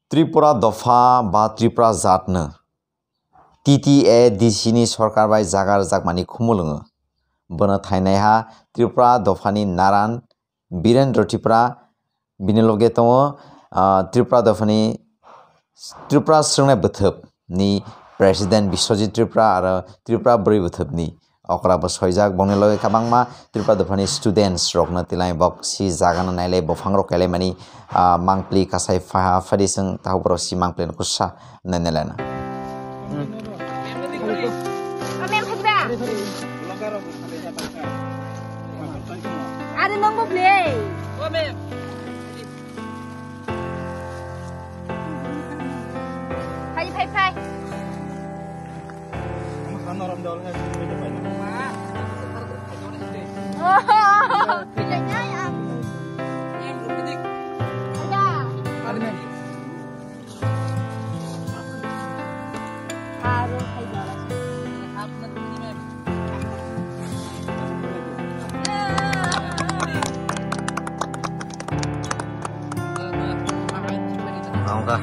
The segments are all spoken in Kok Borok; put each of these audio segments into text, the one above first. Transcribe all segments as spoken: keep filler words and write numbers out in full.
Tripura dopha ba Tripura jatno T T A D C ni sorkar bai jaga rwjakmani khumulwngo. Bono thainaiha Tripura dophani Naran Birendra Tripura, bini loge tongo, ah, Tripura dophani Tripura Swrwngnai Bwthwk ni President Biswajit Tripura aro Tripura Bwrwi Bwthwk ni okra bo soijak. Bongni loge kwbangma Tripura dophani students rokno tilai bok si jagano nailai, buphang rok kailaimani, ah, mangpli kasai pha-, phadi chwng takhuk borok si mangpli no kusa nainai laina. Are nangbo ble. Phai, phai, phai. Oh, bijanya ya. Ada. Aro hai dara. Ang ka.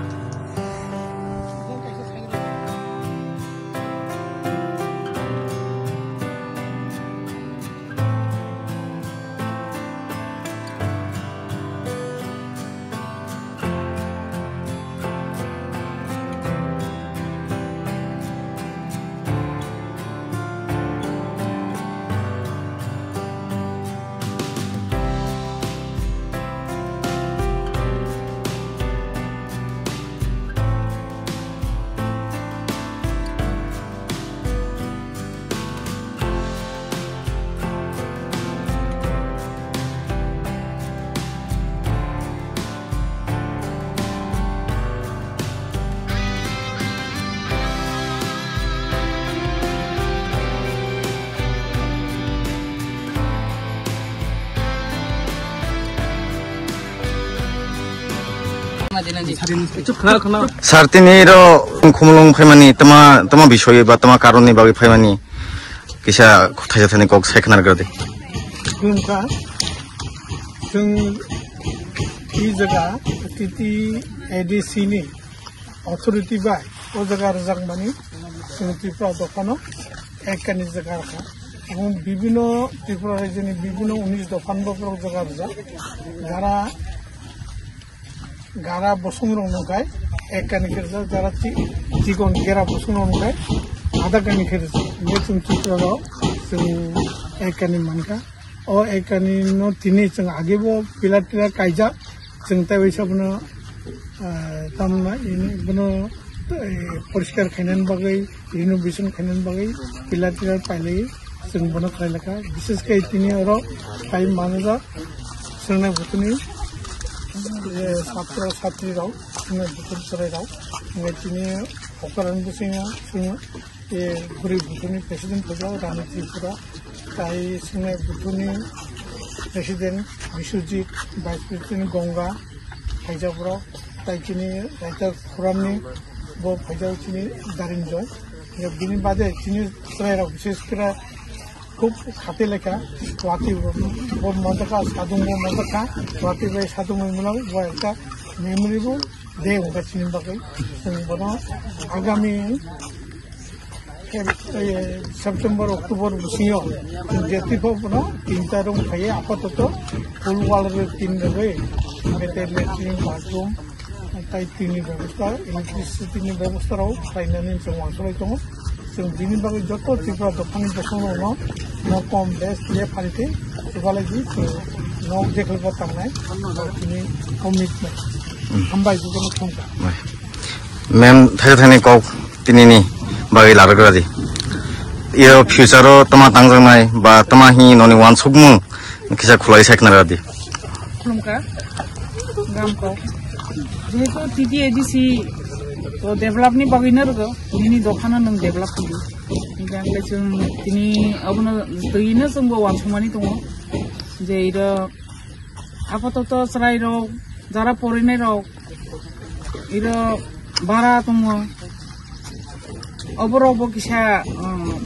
Sir, tini ro khumulwng phaimani tama, tama bisoi ba tama karonni bagwi phaimani kisa thaisa thani kok sai khna rwdi. Khulumkha, chwng i jaga T T A D C ni authority bai o jaga rwjakmani chwng Tripura dophano ekani jaga rwkha. Ebong bibhinno Tripura rajyoni bibhinno unis dophano borok jaga rwjak. Jara gara bosong rok nungkhai ekani khe rwjak, jara chi-, chikon gera bosong rok nungkhai adha kani khe rwjak. Hinkhe chwng Tripura rok chwng ekani mankha. O ekani no tini chwng age bo pillar tilar kaijak, chwng tei waisa bono, ah, tamna ini bono, eh, poriskar khainani bagwi, renovation khainani bagwi pillar tilar pailai chwng bono khlai lakha. Bishesh khe tini oro tai manajak Swrwngnai Bwthwkni, eh, satro satri rok, Swrwngnai Bwthwk chwrai rok, hwnkhai tini okran bwskango chwng E, Bwrwi Bwthwkni President phaijak Rani Tripura, tai Swrwngnai Bwthwkni President Biswajit, Vice President Gonga phaijak borok, tai chini Writer Forum ni bo phaijak chini Darinjoy. Ya, bini bade chini chwrairok bises kre khub khati lekha, watwi bo, bo manjakha, sadung bo manjakha, watwi bai sadung bai mano, bo ekta memorable day wngkha chini bagwi. Chwng bono agami Feb-, eh, September, October bisingo jeti pho bono tinta room khaye apatoto full wall re tin rwgwi, hwnkhe tei latrine, bathroom, tai tini bebosta, electricity ni bebosta rok khlainani chwng uansukgwi tongo. Chwng bini bagwi joto Tripura dophani bosongrokno no kom bes khe pharitwi chubalai di, chwng nok jekhel bo tangnai, tini commitment. Hambai jotono thangkha. Mem, thaisa thaini kok tinini bagwi laragra di. Iyo future o tama tangjaknai ba tama hi noni uansukmung kisa khulai sai khna radi. Khulumkha. Gam kok. Jehetu T T A D C to develop ni bagwi no rwgo, nini dophano nwng develop khwlwi. Hingkhe ang le chwng tini abono twi no chwngbo uansukmani tongo. Je iro apatoto chwrairok, jara porinairok, iro bara tongo. Oborokbo kisa, um,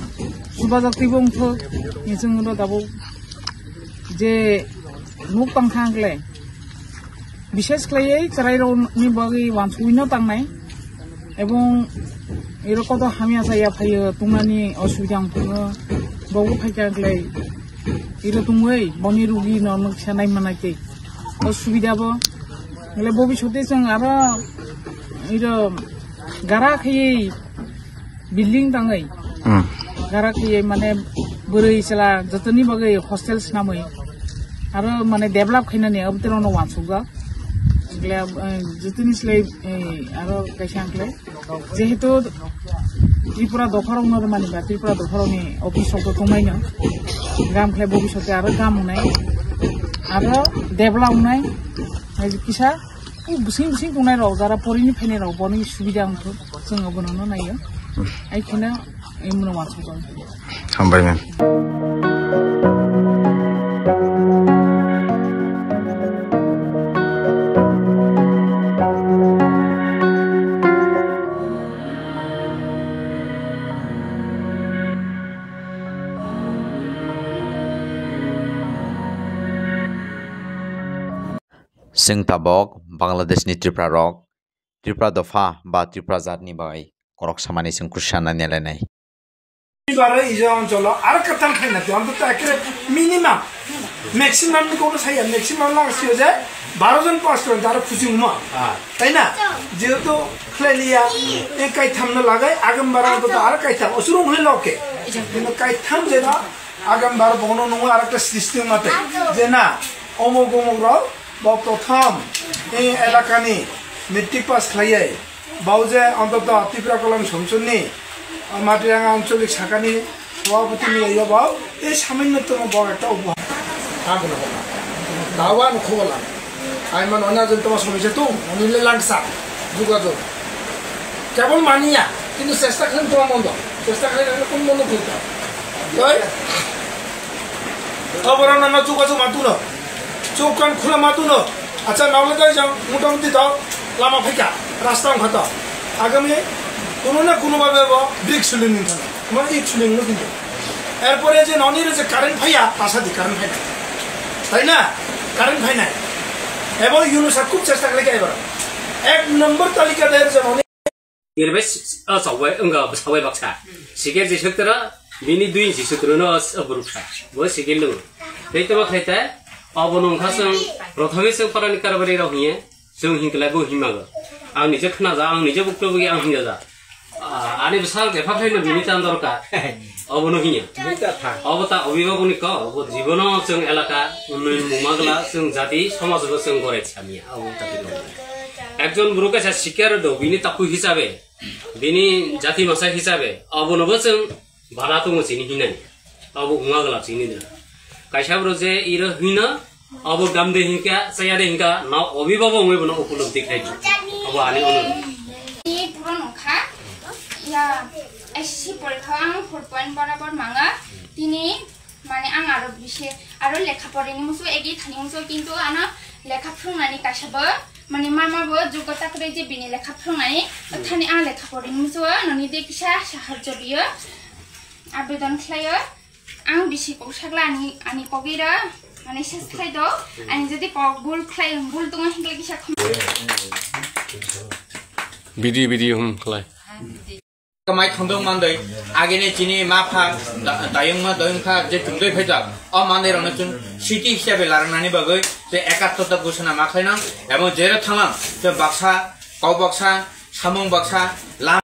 chubajak twibo wngthok, hwnwi chwng oro tabuk je nuk tongkha hwnkhe Bishes khlaiwi chwrairokni bagwi wansugwino tangnai, ebong iro koto hamya chaya phaiyo, tungnani osubida wngphano, bobo phaikha khlai iro tungwi boni rugino nwksa naimanai tei osubida bo. Hwnkhe bobisote chwng aro iro gara khaiwi building tangwi, hmm, gara khaiwi mane bwrwi chwla jotoni bagwi hostel swnamwi aro mane develop khainani abo terokno wansukjak. Hwnkhe, eh, jotoni slai, eh, aro kaisa hwnkhe jehetu Tripura dopharokno rwmani ba Tripura dopharokni office rokbo tongnaino gam khlai bobisote aro gam wngnai aro develop wngnai, eh, kisa Bising bising tongnai rok, jara porini phainai rok, boni subida wngthok, chwng abono no naiyo. Hmm. Ai kheno, ai muno wansuk. Hambai man. Chwng tabok Bangladeshni Tripura rok, Tripura dopha ba Tripura jatni bai korok samani chwng kusa nai nelainai. Baro ija oncholo aro katam khaina to, anto ta ekre minimum, maximum ni kono saya, maximum lang sio je baro jon pass kore, aro khusi uma. Ah. Tai na? Jehetu khlai liya, e kaitham no lagai, agam baro anto ta aro kaitham, osurung hoi loke. Kintu kaitham je na, agam baro bono nungo aro ekta system mate. Je na, omok omok rok, Bo prothom e elakani matric pass khlaiwi, bo je ontoto Tripura Kolom Somchunni, o, Matirang Ancholik Sakani Sabhapati ni yo bo, e samanyo tomo bo ekta upo. Abono hola. Dawa no khobola. Ai man ona jen toma somoi je tu, oni le langsa. Juga jo. Kebol maniya, kintu chesta khlai toma mondo. Chesta khlai na kun mondo philta. Doi? Oborok no, no, chuka chuk ma tuno. Chuk kan khula ma tuno. Acha, nokle dai jang, motamuti dao lama phaikha, rasta wngkha to. Agami kuno na kuno babe bo brick suling wngkha. Mo it suling no kintu. Erpore je noni re je current phaiya, pasa di current phainai. Tai na? Current phainai. Ebo Yunus a khub chesta khlai kha ebar. Ek number talika de je noni Gerbe s-, s-, o chawbai, wngkha, bwsawbai baksa. Siker jisuk toro, bini dui jisuk toro no, o buruksa. Bo siker lungo. Tei tebo khaite, obo nungkha chwng, prothome chwng parani karbari rok hiye, chwng hinkhlai bo himago. Ang nije khnaja, ang nije bukto bugi ang hinjaja. Ah, ani bwsal jepha khaino bini tan dorkar. Obono hinya. Obo ta obhibhakoni kok, obo jibono chwng elaka unnoyon mungma gla, chwng jati somajbo chwng gorai samya, obo ta tino. Ekjon borok kaisa sikya rwdo, bini takhuk hisabe, bini jati masa hisabe, obonobo chwng bana tongo chini hinani. Obo wngma gla chini dino. Kaisa borok je iro hino, Obo gamde hinka, chayade hinka, na obi babo wngwi bono upolobdi khlai di. Obo ani ono. Ni puron wngkha, ya, S S C porikha ang four point borabor manga. Tini, mane ang aro bisi, aro lekha porini musu egi thani musu, kintu ano lekha phungnani kaisa bo, mane mama bo jugo takre je bini lekha phungnani, thani ang lekha porini musu, noni de kisa sahajyo biyo, abedon khlayo. Ang bisi kok sakla ani, ani kok ira, ani ses khlai do, ani jodi kok bul khlai, bul tongo hinkle kisa khum. Bidi, bidi hum khlai. Kamai thondong mandoi, agini chini ma pha, da-, dayung ma dayung kha, je chumdoi phaijak, o mandoi rokno chwng city hisabe larangnani bagwi, je ekattorta gusana ma khlainang, ebong jero thanglang, je baksa, kok baksa, samung baksa, lam